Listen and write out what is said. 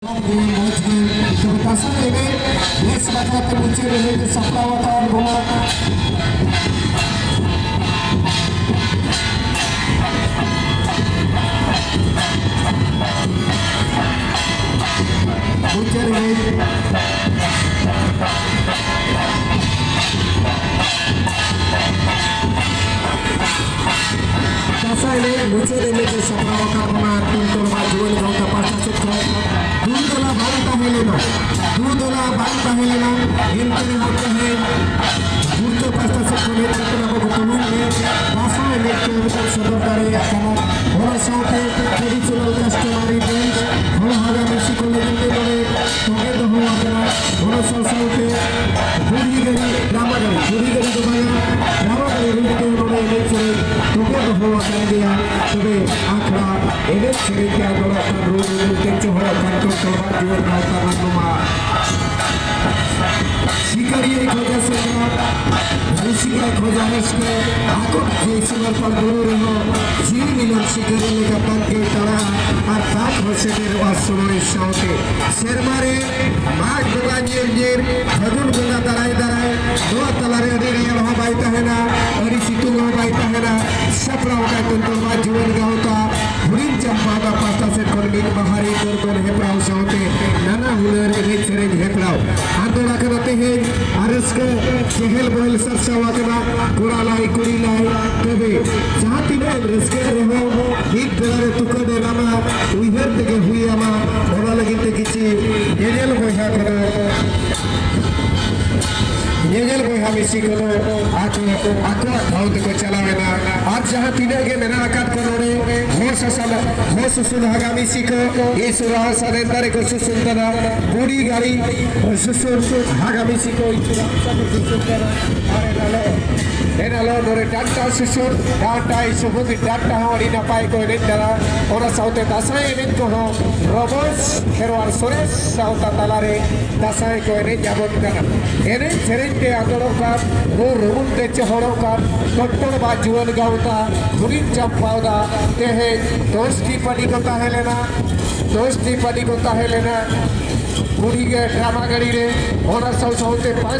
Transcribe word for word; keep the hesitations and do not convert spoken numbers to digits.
ᱢᱚᱡᱽ ᱜᱮ, ᱛᱚᱵᱮ ᱫᱟᱸᱥᱟᱭ ᱮᱱᱮᱡ ᱵᱮᱥ ᱵᱟᱠᱷᱨᱟ ᱛᱮ ᱢᱩᱪᱟᱹᱫ ᱮᱱᱮᱡ ᱫᱚ ᱥᱟᱯᱲᱟᱣ ᱟᱠᱟᱫ ᱵᱚᱱᱟ᱾ ᱢᱩᱪᱟᱹᱫ ᱮᱱᱮᱡ᱾ ᱫᱟᱸᱥᱟᱭ ᱮᱱᱮᱡ ᱢᱩᱪᱟᱹᱫ ᱮᱱᱮᱡ ᱮ ᱥᱟᱯᱲᱟᱣ ᱟᱠᱟᱫ ᱵᱚᱱᱟ ᱴᱩᱱᱴᱩᱲ ᱢᱟ ᱡᱩᱣᱟᱹᱱ ᱜᱟᱶᱛᱟ ᱯᱟᱦᱴᱟ ᱥᱮᱫ ᱠᱷᱚᱱ᱾ ᱫᱩ ᱫᱚᱞᱟ ᱵᱟᱝ ᱛᱟᱦᱮᱸ ᱞᱮᱱᱟ, ᱫᱩ ᱫᱚᱞᱟ ᱵᱟᱝ ᱛᱟᱦᱮᱸ ᱞᱮᱱᱟ, ᱮᱱᱛᱮ ᱨᱮᱦᱚᱸ ᱛᱮᱦᱮᱧ ᱢᱩᱨᱪᱟ ᱯᱟᱦᱴᱟ ᱥᱮᱫ ᱠᱷᱚᱱ ᱦᱮᱡ ᱠᱟᱛᱮ ᱟᱵᱚ ᱠᱚ ᱛᱩᱞᱩᱡ ᱞᱮ ᱫᱟᱸᱥᱟᱭ ᱮᱱᱮᱡ ᱠᱚ ᱥᱚᱫᱚᱨ ᱫᱟᱲᱮᱭᱟᱜ ᱠᱟᱱᱟ᱾ ᱚᱱᱟ ᱥᱟᱶᱛᱮ traditional customary dance ᱦᱚᱲ ᱦᱟᱜᱟ ᱢᱤᱥᱤ ᱠᱚ ᱞᱟᱹᱜᱤᱫ ᱛᱮ ᱱᱚᱰᱮ ᱛᱚᱸᱜᱮ ᱫᱚᱦᱚ ᱟᱠᱟᱱᱟ᱾ ᱚᱱᱟ ᱥᱟᱶ ᱥᱟᱶᱛᱮ ᱵᱩᱲᱦᱤ ᱜᱟᱹᱰᱤ, ᱰᱨᱟᱢᱟ ᱜᱟᱹᱰᱤ, ᱵᱩᱲᱦᱤ ᱜᱟᱹᱰᱤ ᱫᱚ ᱵᱟᱝᱟ, ᱰᱨᱟᱢᱟ ᱜᱟᱹᱰᱤ ᱨᱩᱯ ᱛᱮ ᱱᱚᱰᱮ ᱮᱱᱮᱡ ᱥᱮᱨᱮᱧ ᱛᱚᱸᱜᱮ ᱫᱚᱦᱚ ᱟᱠᱟᱱ ᱜᱮᱭᱟ᱾ ᱛᱚᱵᱮ ᱟᱠᱷᱲᱟ ᱮᱱᱮᱡ ᱥᱮᱨᱮᱧ ᱛᱮ ᱟᱸᱫᱳᱲᱟᱜ ᱠᱟᱱ ᱨᱩ ᱨᱩ ᱛᱮ ᱪᱚᱦᱚᱲᱚᱜ ᱠᱟᱱ ᱛᱚ ᱛᱚᱲᱵᱟ ᱡᱩᱣᱟᱹᱱ ᱜᱟᱶᱛᱟ ᱨᱮᱱᱟᱜ ᱱᱚᱣᱟ ᱥᱤᱠᱟᱹᱨᱤᱭᱟᱹᱭ ᱠᱷᱚᱡᱟ ᱥᱮᱸᱫᱽᱨᱟ, ᱨᱩᱥᱤᱠᱟᱭ ᱠᱷᱚᱡᱟ ᱨᱟᱹᱥᱠᱟᱹ, ᱟᱠᱚ ᱡᱮ ᱥᱤᱢᱟᱹᱲᱯᱟᱲ ᱵᱩᱨᱩ ᱨᱮᱦᱚᱸ ᱡᱤᱣᱤ ᱢᱤᱞᱚᱱ ᱥᱤᱠᱟᱹᱨᱤ ᱞᱮᱠᱟ ᱯᱟᱱᱛᱮ ᱛᱟᱲᱟ ᱟᱨ ᱫᱟᱜ ᱦᱚᱸ ᱥᱮᱴᱮᱨᱚᱜᱼᱟ ᱥᱚᱢᱚᱭ ᱥᱟᱶᱛᱮ᱾ ᱥᱮᱨᱢᱟ ᱨᱮ ᱢᱟᱜᱽ ᱵᱚᱸᱜᱟ ᱧᱮᱞ ᱧᱮᱞ, ᱯᱷᱟᱹᱜᱩᱱ ᱵᱚᱸᱜᱟ ᱫᱟᱨᱟᱭ ᱫᱟᱨᱟᱭ, ᱱᱚᱣᱟ ᱛᱟᱞᱟᱨᱮ ᱟᱹᱰᱤ ᱨᱮᱭᱟᱲ ᱦᱚᱸ ᱵᱟᱭ ᱛᱟᱦᱮᱱᱟ, ᱟᱹᱰᱤ ᱥᱤᱛᱩᱝ ᱦᱚᱸ ᱵᱟᱭ ᱛᱟᱦᱮᱱᱟ᱾ ᱥᱟᱯᱲᱟᱣ ᱟᱠᱟᱫ ᱛᱚᱱᱛᱚᱨ ᱢᱟ ᱡᱩᱣᱟᱹᱱ ᱜᱟᱶᱛᱟ ᱦᱩᱰᱤᱧ ᱪᱟᱢᱯᱟᱦᱟᱫᱟ ᱯᱟᱦᱴᱟ ᱥᱮᱫ ᱠᱷᱚᱱ ᱢᱤᱫ ᱵᱟᱦᱟ ᱨᱮ ᱫᱚᱨᱫᱚᱱ ᱦᱮᱯᱨᱟᱣ ᱥᱟᱶᱛᱮ ᱱᱟᱱᱟ ᱦᱩᱱᱟᱹᱨ ᱮᱱᱮᱡ ᱥᱮᱨᱮᱧ ᱦᱮᱯᱨᱟᱣ᱾ ᱟᱸᱫᱳᱲ ᱟᱠᱟᱱᱟ ᱛᱮᱦᱮᱧ ᱟᱨ ᱨᱟᱹᱥᱠᱟᱹ ᱪᱮᱦᱮᱞ ᱵᱚᱦᱮᱞ ᱥᱟᱨᱥᱟᱣ ᱟᱠᱟᱱᱟ ᱠᱚᱲᱟ ᱞᱟᱭ ᱠᱩᱲᱤ ᱞᱟᱭ᱾ ᱛᱚᱵᱮ ᱡᱟᱦᱟᱸ ᱛᱤᱱᱟᱹᱜ ᱮᱢ ᱨᱟᱹᱥᱠᱟᱹᱜ ᱨᱮᱦᱚᱸ ᱢᱤᱫ ᱵᱮᱲᱟ ᱨᱮ ᱛᱩᱠᱟᱹ ᱰᱮᱨᱟᱢᱟ ᱩᱭᱦᱟᱹᱨ ᱛᱮᱜᱮ ᱦᱩᱭ ᱟᱢᱟ᱾ ᱚᱱᱟ ᱞᱟᱹᱜᱤᱫ ᱛᱮ ᱠᱤᱪᱷᱤ ᱧᱮᱧᱮᱞ ᱵᱚᱭᱦᱟ ᱠᱚᱫᱚ ᱧᱮᱧᱮᱞ ᱵᱚᱭᱦᱟ ᱢᱤᱥᱤ ᱠᱚᱫᱚ ᱟᱠᱚ ᱟᱠᱚᱣᱟᱜ ᱴᱷᱟᱶ ᱛᱮᱠᱚ ᱪᱟᱞᱟᱣ ᱮᱱᱟ᱾ ᱟᱨ ᱡᱟᱦᱟᱸ ᱛᱤᱱᱟᱹᱜ ᱜᱮ ᱢᱮᱱᱟᱜ ᱟᱠᱟᱫ ᱠᱚ ᱱᱚᱰᱮ ᱦᱚᱸ ᱥᱟᱥᱟᱱ ᱦᱚᱸ ᱥᱩᱥᱩᱱ ᱦᱟᱜᱟ ᱢᱤᱥᱤ ᱠᱚ ᱤᱥᱩᱨᱟ ᱥᱟᱫᱮᱱ ᱫᱟᱨᱮ ᱠᱚ ᱥᱩᱥᱩᱱ ᱠᱟᱱᱟ, ᱵᱩᱰᱤ ᱜᱟᱹᱲᱤ ᱥᱩᱥᱩᱱ ᱦᱟᱜᱟ ᱢᱤᱥᱤ ᱠᱚ ᱤᱥᱩᱨᱟ ᱥᱟᱫᱮᱱ ᱥᱩᱥᱩᱱ ᱠᱟᱱᱟ᱾ ᱟᱨ ᱮᱱᱟᱱᱚᱜ ᱮᱱ ᱦᱤᱞᱳᱜ ᱱᱚᱰᱮ ᱰᱟᱱᱴᱟ ᱥᱩᱥᱩᱨ, ᱰᱟᱱᱴᱟ ᱥᱩᱢᱩᱝ ᱰᱟᱱᱴᱟ ᱦᱚᱸ ᱟᱹᱰᱤ ᱱᱟᱯᱟᱭ ᱠᱚ ᱮᱱᱮᱡ ᱠᱟᱱᱟ᱾ ᱚᱱᱟ ᱥᱟᱶᱛᱮ ᱫᱟᱸᱥᱟᱭ ᱮᱱᱮᱡ ᱠᱚᱦᱚᱸ ᱨᱚᱢᱚᱡᱽ ᱠᱷᱮᱨᱣᱟᱲ ᱥᱚᱨᱮᱥ ᱥᱟᱶᱛᱟ ᱛᱟᱞᱟᱨᱮ ᱫᱟᱸᱥᱟᱭ ᱠᱚ ᱮᱱᱮᱡ ᱟᱵᱚᱱ ᱠᱟᱱᱟ᱾ ᱮᱱᱮᱡ ᱥᱮᱨᱮᱧ ᱛᱮ ᱟᱸᱫᱳᱲᱚᱜ ᱠᱟᱱ, ᱨᱩ ᱨᱩᱢᱩᱞ ᱛᱮ ᱪᱚᱦᱚᱲᱚᱜ ᱠᱟᱱ, ᱠᱚᱴᱴᱚᱲ ᱵᱟ ᱡᱩᱣᱟᱹᱱ ᱜᱟᱶᱛᱟ ᱦᱩᱰᱤᱧ ᱪᱟᱢᱯᱟᱣᱫᱟ ᱛᱮᱦᱮᱧ ᱫᱚᱥ ᱴᱤ ᱯᱟᱹᱴᱤ ᱠᱚ ᱛᱟᱦᱮᱸ ᱞᱮᱱᱟ, ᱫᱚᱥ ᱴᱤ ᱯᱟᱹᱴᱤ ᱠᱚ ᱛᱟᱦᱮᱸ ᱞᱮᱱᱟ ᱠᱩᱲᱤ ᱜᱮ ᱰᱨᱟᱢᱟ ᱜᱟᱹᱰᱤ ᱨᱮ᱾ ᱚᱱᱟ ᱥᱟᱶ ᱥᱟᱶᱛᱮ ᱯᱟᱸᱪ